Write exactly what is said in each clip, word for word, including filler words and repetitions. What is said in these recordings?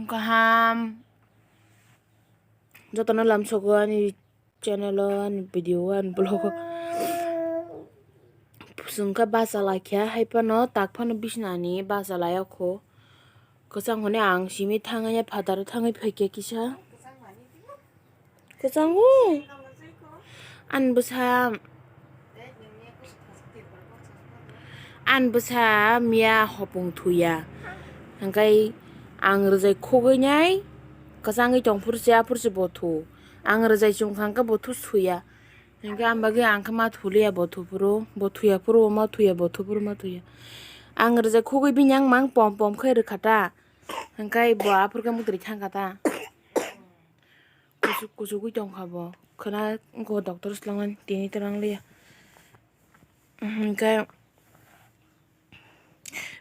Kaham jotono lamsogo ani channel o, ani video o, ani vlog o. Chwng khe bacha laikha, hai phano tak phano bisnani bacha laiya kho. Kwchang hwnwi ang simi thangwi phataro thangwi phaikha kisa. Kwchango. Ani bwsa, ani bwsa miya hopung thuya. Hwnkhe ang rwjai khugwi nai kwchangwi tong phuru se, aphuru se bo thu. Ang rwjai chwng kha hwnkhe bo thu suya. Hwnkhe ang bagwi ang khe ma thuliya bo thu phuru, bo thuya phuru, ma thuya bo thu phuru, ma thuya. Ang rwjai khugwi bini ang mang pom pom khe rwkha ta. Hwnkhe bo aphuru khe mwtwrwi thang kha ta. Kuchuk kuchugwi tong kha bo. Khwna wngkha doctor swlangmani tini twlang liya. Hwnkhe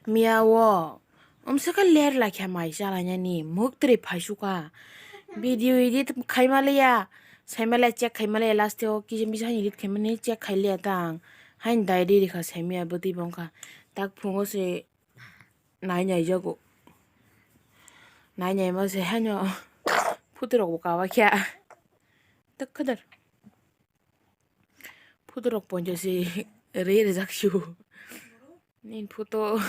miya o umswkhe ler lai kha mai chalainani, mwktwrwi phaisu kha. Video edit khaima liya, saima liya, check khaima liya, last o kisa misa haino edit khaimani check khai liya ta ang. Haino diary rikha saimaya bwtwi bo wngkha. Tak phungo se nai nai jago. Nai nai ma se haino photo rok bo kawa kha. Tak khadar. Photo rok ponjo se re rwjak su. Nini photo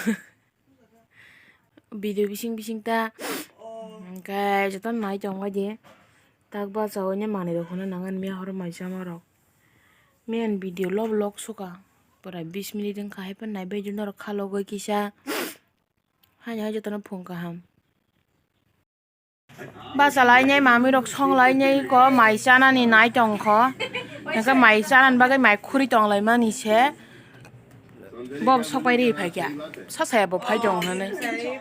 video bising bising ta. Hwnkhe joto nai tong bai di. Tak bacha o nini manwi rok hwnna nang ani miya horo mai chama rok. Miya ni video lo vlog suka. Pura bis minute wngkha hai phano nai bai di norok khalogwi kisa. Haino hai jotono phung kaham. Bacha lainai, mamirok song lainai kho, mai chanani nai tong kho. Hwnkhe mai chanani bagwi mai khuri tong laimani se. Bob sok pai ri phai kha. Sa saya bo phai tong hwnwi. Eh.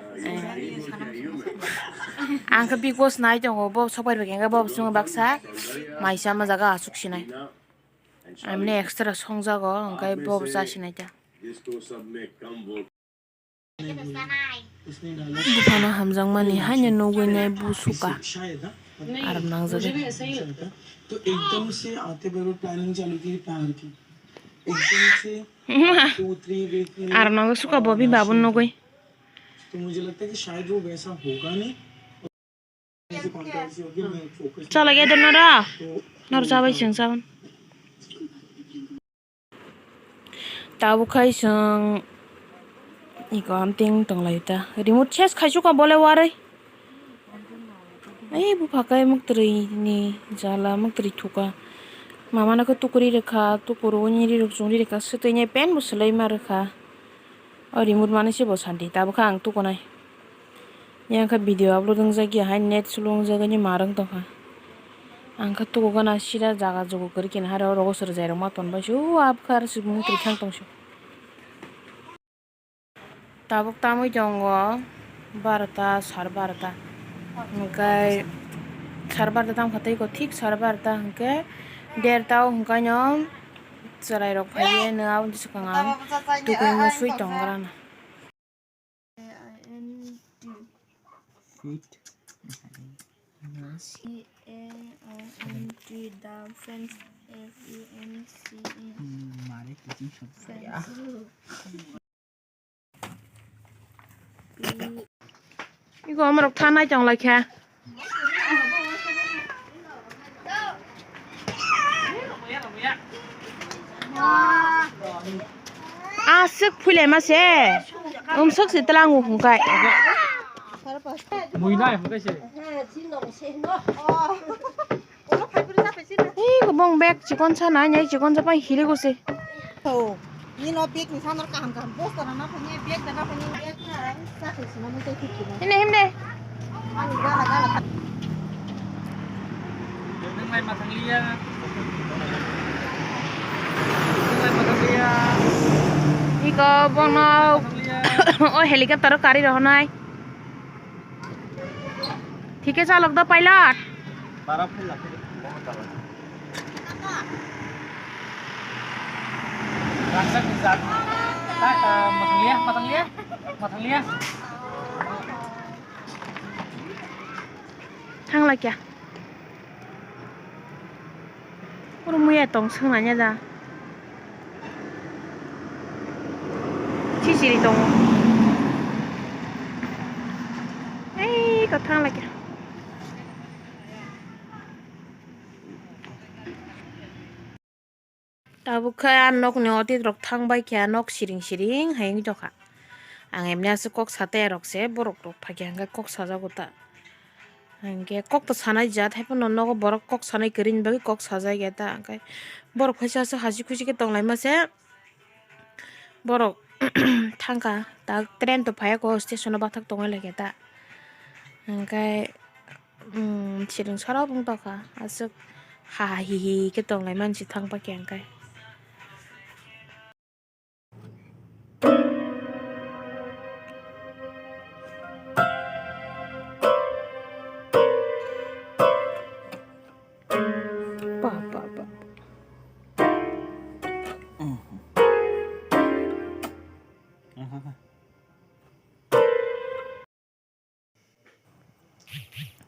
Ang khe big boss nai tongo, bob sok pai ri phai kha, bob chwng baksa mai chama jaga aswk sinai. Amni extra song jago, hwnkhe bob cha sinai ta. Buphano hamjakmani haino nugwi nai bu suka. Aram nangjagwi. तो एकदम से आते बगैर प्लानिंग चालू की प्यार की, एकदम से टू थ्री वीक में Aram nangwi suka bo bini babu nugwi. तो मुझे लगता है कि शायद वो वैसा होगा नहीं। Chalai ya de nora. Nor chabai chwng chabon. Tabuk khai chwng iko amteng tonglai ta. Remote ses khai suka bole waroi. Ai bupha kai mwktwrwi ni jala mwktwrwi thuka. Mama no khe tukuri rwkha, tukuru ni rirok chwng ri rwkha, swtwi ni pen bo swlai ma rwkha. O remote mani se bo santi, tabuk khe ang tukunai. Yang khe video upload wngjakya hai net slow wngjakya ni ma rwng tongkha. Ang khe tuku gana sida jaga jugu kwrwi khe hai oro swrwjai rok ma tonbai se o abkha aro swkang tong se. Tabuk tamwi tongo barota sar barota hwnkhe sar barota tamo khe tei thik sar barota hwnkhe derta o hwnkhe no chwrai rok phaiwi no aboni swkang ang tukui no sui tongo rana. A I N T. Feet. C A I N T, the fence, F E N C E. Hmm, mare kuching sab kaya. Fence. Iko omorok thanai tong lai kha. Aswk phuilai ma se. Umsok se tlang u hungkai. Mui nai hungkai se. Ih, bong bag chikon sa nai, nai chikon sa pai hili gose. Oh, nino bag ni samar kaham kaham bosta na na phani bag da na phani bag na sa se sina mo tai thik na. Himne, himne. Ani gala gala. Nang lai mathang liya. Nang lai mathang liya. Iko bongno. Mathang liya. O helicopter o kari rohonai. Thik khe chalok da pilot. Para phai la phai. Rangchak ni jak. Ta, ah, mathang liya, mathang liya, mathang liya. Thang lai kya? Oro muya tong swngnanya da. Chichiri tongo. Ei. Iko thang lai khe. Tabuk khe a nokni otit rok thang bai khe a nok siring siring hai wng tokha. Ang emni aswk kok sa tei rok se borok rok phai khe hwnkhe kok sajago ta. Hwnkhe kok to sanai jat hai phano nogo borok kok sanai kwrwini bagwi kok sajak ya ta hwnkhe borok phaisa aswk hasi khusi khe tong laima se. Borok thangkha, tak train to phaiya ko, station o bathak tongwi laikha ta. Hwnkhe, um, siring sara wng tokha, aswk ha ha hi hi khe tong laimani se thang pakhe hwnkhe. Pa, pa, pa.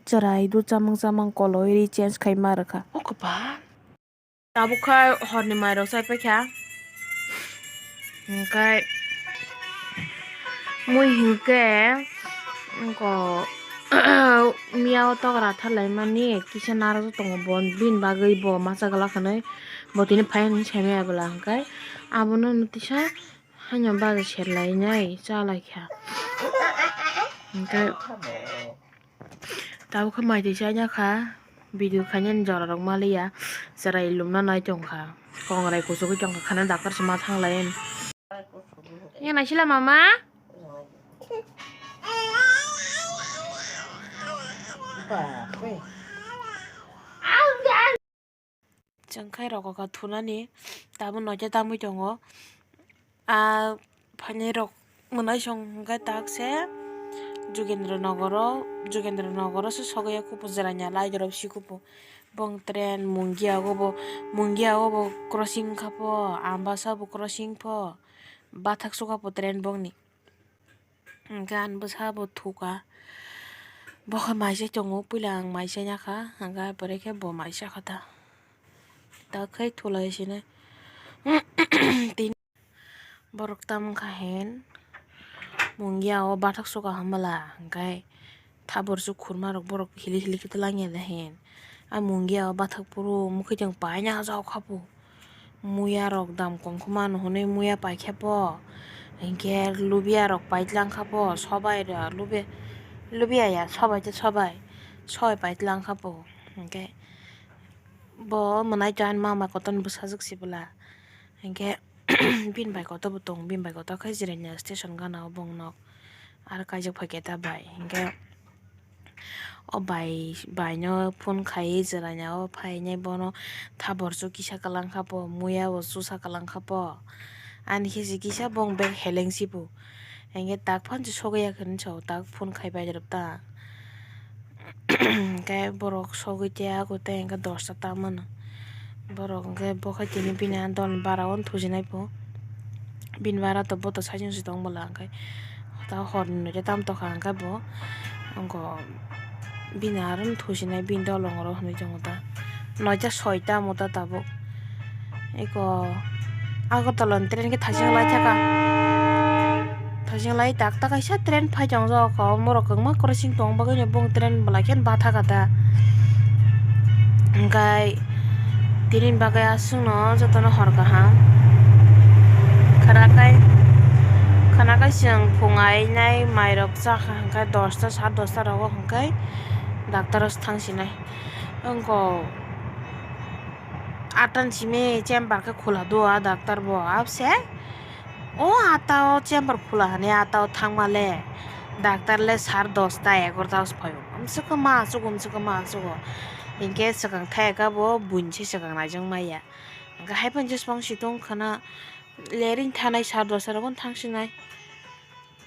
Chwrai do chamang chamang koloi ri change khai ma rwkha. O kwpan. Tabuk khe horni mairok chai paikha. Hwnkhe mui hinkhe, wngkha, miya o tok rathar laimani kisa narwk tongo bo, bini bagwi bo masa glak hinwi bo tini phai hinwi saimaya bwla, hwnkhe abono tisa haino baja ser lainai cha laikha. Hwnkhe. Tabuk khe mai twi chaya kha, video khainani jora rok maliya, chwrai lumna nai tongkha, kongrai kuchugwi tongkha, khana doctor se ma thanglai. Ya naisila mama. Chwng khai rok o kha thunani, tabuk noita tamwi tongo. A phainai rok mwnaisong hwnkhe tak se Jugendra Nogoro, Jugendra Nogoro se sogwi ya kupu jwranya lai dorop si kupu. Bong train Mungia o bo, Mungia o bo crossing kha pho, Ambasa bo crossing pho, bathak sukha pho train bongni. Hwnkhe ani bwsa bo thuka. Bo khe mai se tongo, puila ang mai se ya kha, hwnkhe pore khe bo mai se kha ta. Ta khai thulai sini. Tin-, borok tam wngkha hin, Mungia o bathak sukha hamala, hwnkhe thabor su khurma rok borok hili hili khe twlang ya da hin. A Mungia o bathak phuru mwkhwtwng paina jao kha phu. Muya rok dam kom khe mano hwnwi muya paikhe pho, hinkhe lubia rok paitlang kha pho, sobai rok lubia, lubia ya, sobai tei sobai, sobai paitlang kha pho. Hinkhe bo mwnaitwi ani mama kotorni bwsajwk se bwla. Hinkhe bini bai kotor bo tongo, bini bai kotor khe Jirania station gana o bong nok. Aro kaijak phaikhe ta bai, hinkhe o bai, bai no phone khai Jirania o phainai, bono thabor su kisa kwlang kha pho, muya bo susa kwlang kha pho. Ani khe se kisa bong bag heleng si phu. Hinkhe tak phan se sogwi ya hinwi sa o, tak phone khai bai rwp ta. Hinkhe borok sogwi tei abo tei hinkhe dosta ta mano. Borok hinkhe bo khe tini bini a dol bara o thujinai pho. Bini bara to bo to saichung se tong bwla, hinkhe ta horni noita tam tokha hinkhe bo wngkha bini aro thujinai bini dolong oro hinwi tongo ta. Noita soita omo ta tabuk. Eko Agartala ni train khe thajak lai thaka. Thajak lai tak ta kaisa train phai tong jak kho, borok kwbangma crossing tong bagwi no bong train bwlai khe batha kha ta. Hwnkhe tini bagwi aswk no joto no hor kaham. Khwnakai, khwnakai chwng phung ainai mai rok cha kha hwnkhe dosta, sat dosta rogo hwnkhe doctor o thang sinai. Wngkha. Atan simi chamber khe khula do a doctor bo, abse o ata o chamber khula hwnwi ata o thangma le doctor le sar dosta egarota o se phaio. Amswkhe ma achugo, amswkhe ma achugo. Hinkhe swkang thai kha bo buini se swkang naijak maya. Hinkhe hai phano jeswk situng khwna lereng thanai sar dosta rogo thang sinai.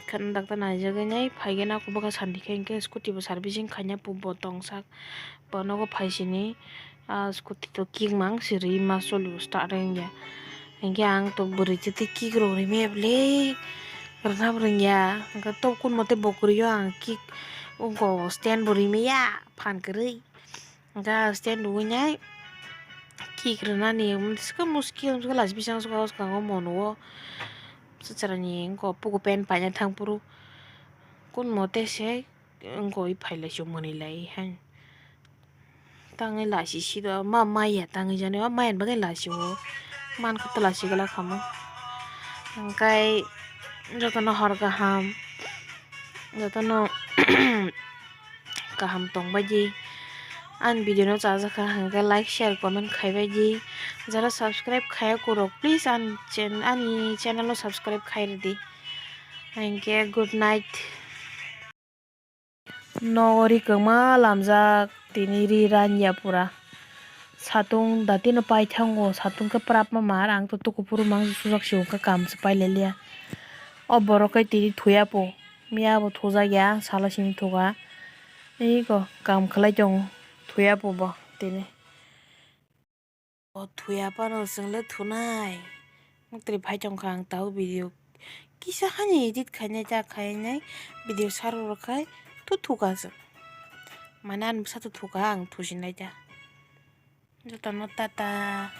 Khwna doctor naijagwi nai phaikhe nang bwkha sandi khe hinkhe scooty bo servicing khaina bo tongsak. Bo nogo phai sini, ah, scooty to kick mang siri ma solo start wngya. Hinkhe ang to bwrwi twi twi kick rok rimaya bwle rwna bo rwngya. Hinkhe to kun mote bo kwrwi o ang kick wngkha stand bo rimaya phan kwrwi. Hinkhe stand rwinai kick rwnani swkhe muskil, swkhe lachibisang swkang o mono o swchara ni wngkha puku pant paina thang phuru kun mote se. wngkoi phailai si mwnwi lai hai. Tangwi lasi si do ma maya tangwi jani o maya ni bagwi lasi o man khe to lasi glak kha mo. Hwnkhe jotono hor kaham, jotono kaham tongbaidi ani video no chajakha hwnkhe like, share, comment khaibaidi. Jara subscribe khaya kurok, please ani chen-, ani channel o subscribe khairidi. Hwnkhe good night. Nogo ri kwma lamjak tini ri ranya pura. Satung datino paithango, satung khe prapma mar, ang to tukuphuru mang sujak si hwnkhe kam se pailailia. O borok khe tini thuya po, miya bo thujakya, salo simi thuka. Eko kam khlai tongo, thuya po bo tini. O thuya phano chwng le thunai. Mwtri phai tong kha ang tao video kisa hani edit khainai ta khainai video saro rw khai thu thuka chwng. Mane ani bwsa thu thuka ang thusinai ta. Jotono tata.